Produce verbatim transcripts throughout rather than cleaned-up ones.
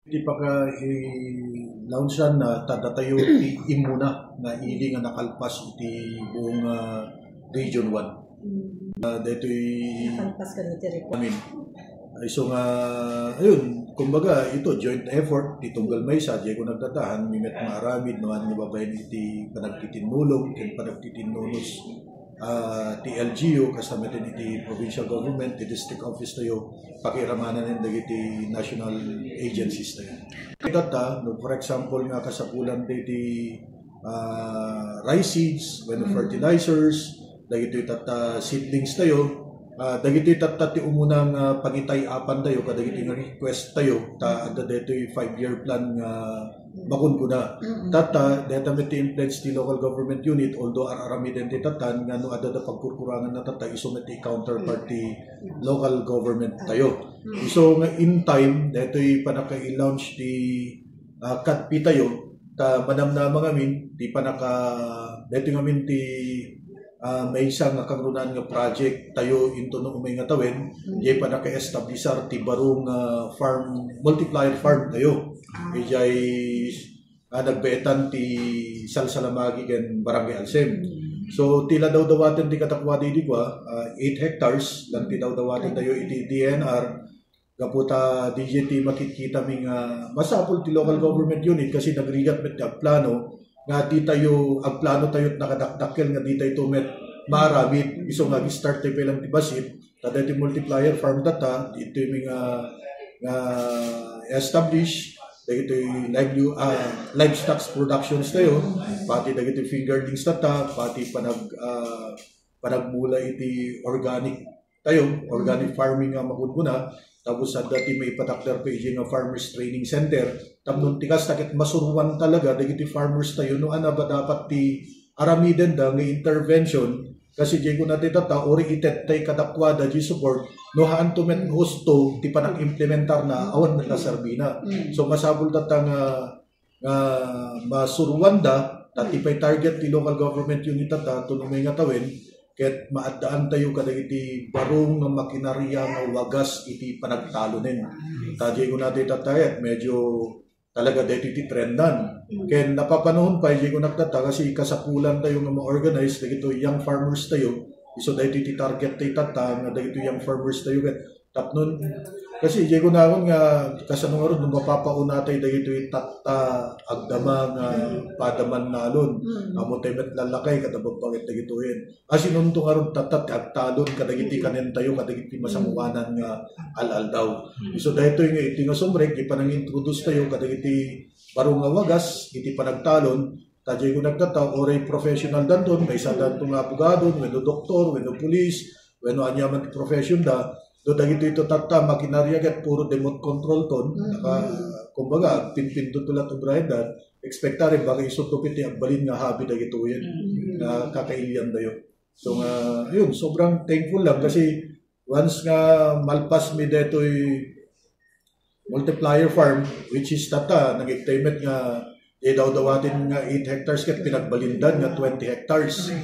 Iti paka-, i-launch na, ta datayo ti immuna nga ili nga nakalpas iti buong, ah, Region one. Mm. Ah, daytoy Nakalpas ka dati request. Amin. Ay, so nga, ayun, kumbaga, ito, joint effort, ti tunggal maysa, diay ko nagtatahan, mi met maaramid, no, ania nga babaen iti panagtitinnulong, ken panagtitinnunos, ah, ti L G U, kasta met iti provincial government, ti district office tayo, pakiramananen dagiti national agencies tayo. Itatta, no, for example, nga kasapulan dagiti, ah, rice seeds, wenno Mm. fertilizers, dagitoy tatta seedlings tayo, ah, dagitoy tatta ti umuna nga pangitay-apan tayo, kadagitoy nga request tayo, ta adda daytoy five-year plan nga makunkuna. Mm. Tatta, dayta met ti influence ti local government unit, although ar-aramiden ti tatta, nga no adda da pagkurkurangan na tatta, isu met ti counterpart ti local government tayo. Mm. Isu nga in time, daytoy panaka-i-launch ti, ah, CADFI tayo, ta manamnama ngamin, ti panaka-, daytoy ngamin ti, ah, maysa nga kangrunaan nga project tayo intono umay nga tawen, Mm. diay panaka-establisar ti baro nga farm, multiplier farm tayo. Ah. Idiay, ah, nagbaetan ti Salsalamagi ken Barangay Alsem. Mm. So, ti la dawdawaten ti kadakuada idi kua, ah, eight hectares, lang ti dawdawaten tayo iti D N R, gapu ta diay ti makitkitami nga masapul ti local government unit kasi nagrigat met ti agplano nga di tayo, agplano tayo nakadakdakkel nga di tayo met maaramid. Isu nga ag-start tayo pa lang ti basit, ta daytoy multiplier farm tatta, ditoy mi nga, nga establish, dagitoy lively-, ah, livestock productions tayo, pati dagitoy fingerlings tatta, pati panag-, ah, panagmula iti organic tayo, organic farming nga makunkuna, tapos adda ti maipatakder pa idiay nga Farmers Training Center. Tapno ti kasta ket masuruan talaga dagiti farmers tayo no ania ba dapat ti aramiden da nga intervention, kasi diay kuna ti tatta, uray ited tay kadakuada diay support, no haanto met nga usto ti panag-implementar na, awan met naserbina. Mm. So, masapul tatta nga nga masuruanda, ta ti pay target ti local government unit tatta, tuno may nga tawen, ket maaddaan tayo kadagiti baro nga makinarya nga wagas iti panagtalonen. Ta diay kuna ti tatta ket medyo talaga daytoy ti trendan. Ken napapanahon pay, diay kuna tatta, kasi kasapulan tayo nga ma-organize dagito young farmers tayo, isu daytoy ti target ti tatta, nga dagito young farmers tayo ket tapno, kasi diay kunakon nga kasano ngarud no mapapauna tay dagitoy tatta agdama nga padaman nalon. Mm. Amo tay met lalakay kada babbanget dagitoyen. Asinonto ngarud tatta ti agtalon kadagiti kanen tayo, kadagiti masangoanan nga al-aldaw. Mm. Isu daytoy nga iti nga sumrek, ipanang-introduce tayo kadagiti baro nga wagas iti panagtalon, ta diay kuna tatta, uray professional danton, maysa danton nga abogado, wenno doktor, wenno pulis, wenno ania man ti profession da, do dagitoy to tatta, makinarya ket puro demot control ton, Mm. naka-, kumbaga, agpinpindot to la ti obrahen da, expectaren, baka isu to pay ti agbalin nga hobby dagitoyen, Mm. nga kakailian dayo. So nga, ayun, sobrang thankful lang kasi once nga malpas mi daytoy multiplier farm, which is tatta, nagikta met nga, eh, dawdawaten nga eight hectares ket pinagbalindan nga twenty hectares.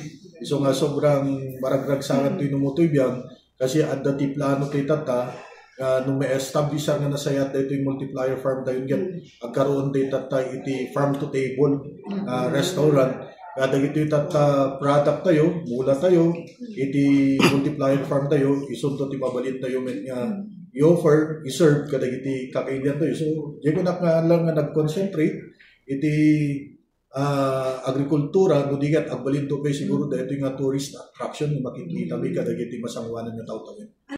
So nga sobrang maragragsakan toy no motoy biang, kasi adda ti plano ti tatta, nga no ma-establish nga nasayaat daytoy multiplier farm tayo, ket agkaroon ti tatta iti farm to table, ah, restaurant. Kadagitoy tatta product tayo, mula tayo, iti multiplier farm tayo, isunto ti mabalin tayo met nga i-offer, i-serve kadagiti kakailian tayo. So, diay kunak nga lang nga nag-concentrate iti, ah, agrikultura, no di ket agbalin to pay siguro daytoy nga tourist attraction nga makikita mi kadagiti masangoanan nga tao tawen.